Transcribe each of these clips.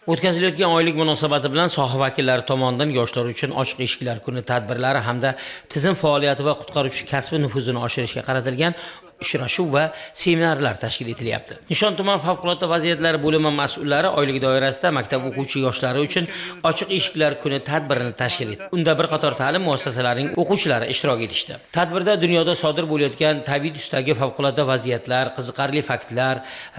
O'tkazilayotgan oylik munosabati bilan soha vakillari tomonidan yoshlar uchun ochiq eshiklar kuni tadbirlari hamda tizim faoliyati va qutqaruvchi kasbi nufuzini oshirishga qaratilgan uchrashuv va seminarlar tashkil etilyapti. Nishon tuman favqulodda vaziyatlar bo'limi mas'ullari oylik doirasida maktab o'quvchi yoshlari uchun ochiq eshiklar kuni tadbirini tashkil etdi. Unda bir qator ta'lim muassasalarining o'quvchilari ishtirok etishdi. Tadbirda dunyoda sodir bo'layotgan tabiiy tusdagi favqulodda vaziyatlar, qiziqarli faktlar,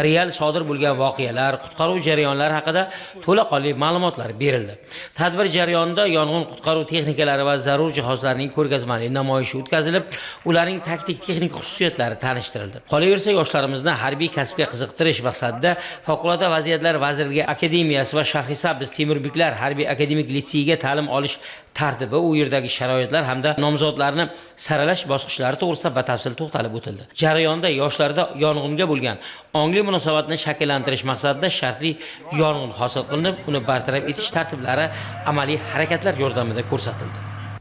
real sodir bo'lgan voqealar, qutqaruv jarayonlari haqida to'laqonli ma'lumotlar berildi. Tadbir jarayonida yong'in qutqaruv texnikalari va zarur jihozlarning ko'rgazmali namoyishi o'tkazilib, ularning taktik texnik xususiyatlari tanishtirildi. Qolaversa, yoshlarimizni harbiy kasbga qiziqtirish maqsadida Favqulodda vaziyatlar vazirligi akademiyasi va Shahrisabz Temurbeklar harbiy akademik litseyiga ta'lim olish tartibi, u yerdagi sharoitlar hamda nomzodlarni saralash bosqichlari to'g'risida batafsil to'xtalib o'tildi. Jarayonda yoshlarda yong'inga bo'lgan ongli munosabatni shakllantirish maqsadida shartli yong'in hosil qilinib, uni bartaraf etish tartiblari amaliy harakatlar yordamida ko'rsatildi.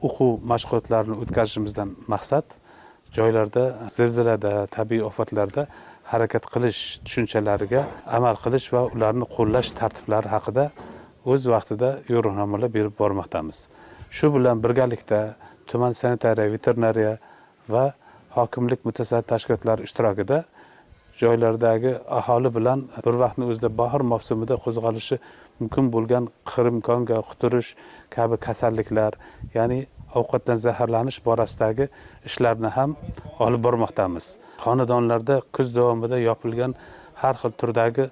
O'quv mashg'ulotlarini o'tkazishimizdan maqsad joylarda zilzilada, tabiiy ofatlarda harakat qilish tushunchalariga amal qilish va ularni qo'llash tartiblari haqida o'z vaqtida yo'riqnomalar berib bormoqdamiz. Shu bilan birgalikda tuman sanitariya, veterinariya va hokimlik mutasaddi tashkilotlari ishtirokida joylardagi aholi bilan bir vaqtni o'zida bahor mavsumida qo'zg'alishi mumkin bo'lgan Qirim-Kongo, quturish kabi kasalliklar, ya'ni ovqatdan zaharlanish borasidagi ishlarni ham olib bormoqdamiz. Xonadonlarda kuz davomida yopilgan har xil turdagi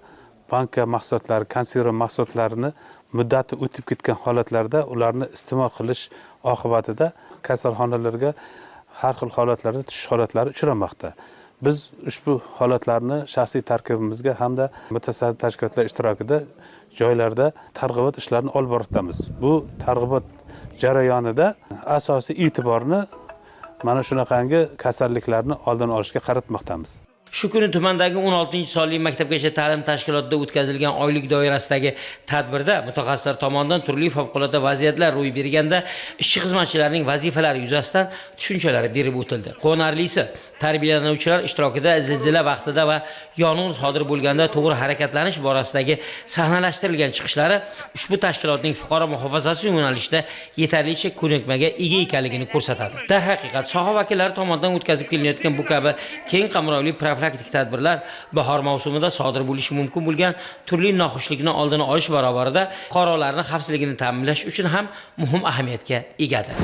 banka mahsulotlari, konserva mahsulotlarini muddati o'tib ketgan holatlarda ularni iste'mol qilish oqibatida kasalxonalarga har xil holatlarda tushish holatlari uchramoqda. Biz ushbu holatlarni shaxsiy tarkibimizga hamda mutasaddi tashkilotlar ishtirokida joylarda targ'ibot ishlarini olib bormoqdamiz. Bu targ'ibot jarayonida asosiy e'tiborni mana shunaqangi kasalliklarni oldini olishga qaratmoqdamiz. Shu kuni tumandagi 16-sonli maktabgacha ta'lim tashkilotida o'tkazilgan oylik doirasidagi tadbirda mutaxassislar tomonidan turli favqulodda vaziyatlar ro'y berganda ishchi xizmatchilarning vazifalari yuzasidan tushunchalar berib o'tildi. Quvonarlisi, tarbiyalanuvchilar ishtirokida zilzila vaqtida va yong'in sodir bo'lganda to'g'ri harakatlanish borasidagi sahnalashtirilgan chiqishlari ushbu tashkilotning fuqaro muhofazasi yo'nalishida yetarlicha ko'nikmaga ega ekanligini ko'rsatadi. Darhaqiqat, soha vakillari tomonidan o'tkazib kelinayotgan bu kabi keng qamrovli profilaktik tadbirlar bahor mavsumida sodir bo'lishi mumkin bo'lgan turli noxushlikni oldini olish barobarida fuqarolarning xavfsizligini ta'minlash uchun ham muhim ahamiyatga egadir.